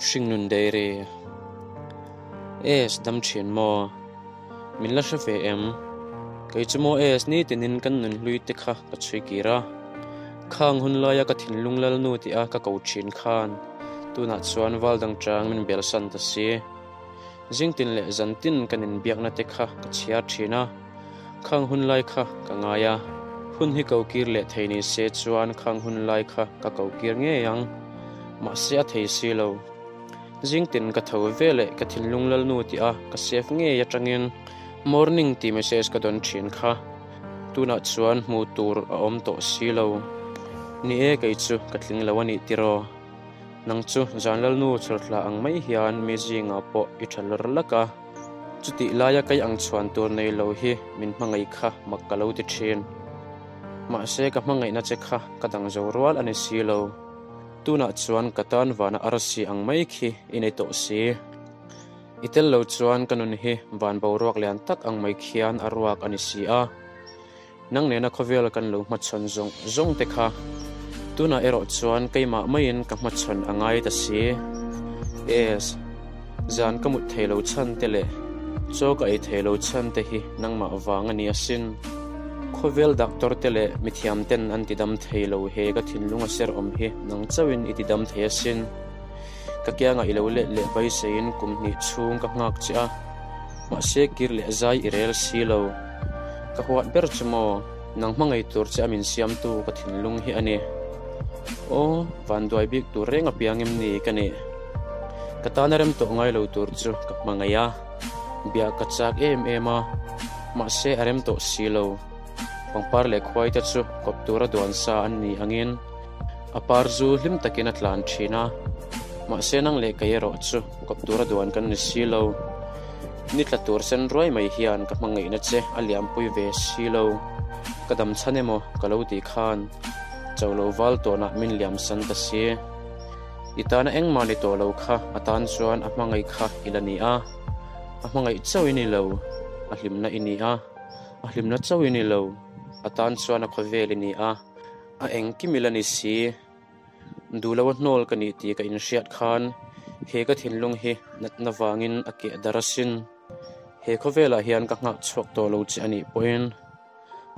Hringnun Dairy Es dam thin maw? Min la hre ve em? Kei chu maw Es nitinin kan nun hlui te kha ka chhui kir a. Khang hun laia ka thinlung lalnu tih a ka ko thin khan tunah chuan val dang chang min belsan ta si. Zingtin leh zantin kan inbiakna te kha ka chhiar thin a. Khang hun lai kha ka ngai a, hun hi ko kir leh thei ni se chuan khang hun lai kha ka ko kir ngei ang. Mahse a thei si lo. Zingtin ka tho ve leh ka thinlung lalnu tih a ka save ngei atangin morning tih message ka dawn thin kha. Tunah chuan hmu tur a awm tawh si lo. Ni e kei chu ka tling lo a nih tiraw. Nang chu zan lalnu chhawrthla ang mai hian mi zingah pawh i tha lawr lak a. Chutih laia kai ang chhuan tur nei lo hi min hmangaih kha mak ka lo ti thin. Mahse ka hmangaihna che kha ka dang zo rual a ni si lo. Tunah chuan ka tan vana arsi ang mai khi i nei tawh si. I tel lo chuan ka nun hi van boruak lian tak ang mai khian a ruak a ni si a. Nang nena khawvel kan lo hmachhawn zawng zawng te kha tunah erawh chuan keimah maiin ka hmachhawn a ngai ta si. Es, zan ka mut thei lo chhan te leh chaw ka ei thei lo chhan te hi nangmah vang a ni asin. Khawvel doctor te leh mithiam ten an ti dam thei lo he ka thinlung a ser awm hi nang chauhin i ti dam thei asin. Ka kiangah i lo let leh beiseiin kum hnih chhung ka nghak che a, mahse kir leh zai i rel si lo. Ka huat ber chu maw, nang hmangaih tur che a min siamtu ka thinlung hi a ni. Aw, vanduai bik tur reng apiang em ni ka nih? Ka tana rem tawh ngai lo tur chu ka hmangaih a, bia ka chak em em a, mahse a rem tawh si lo. Pangpar leh khuai te chu kawp tura duan sa an ni angin a par zu hlim takin a tlan thin a, mahse nang leh kei erawh chu kawp tura duan kan ni si lo. Ni tla tur sen ruai mai hian ka hmangaihna che a liampui ve si lo. Ka dam chhan emaw ka lo tih khan cho lo val tawnah min liam san ta si. I tana engmah ni tawh lo kha a tan chuan a hmangaih kha i la ni a, a hmangaih chauh i ni lo, a hlimna i ni a, a hlimna chauh i ni lo, a tan chuan a khawvel i ni a, a engkim i la ni si. Duhlo a hnawl ka nih tih ka inhriat khan he ka thinlung hi natna vangin a keh dar asin. He khawvelah hian ka nghak chhuak tawh lo che a nih pawhin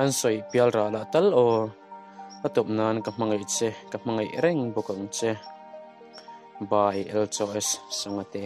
an sawi pial rah lah tal aw. A tawp nan ka hmangaih che, ka hmangaih reng bawk ang che. By Lchos Sangate.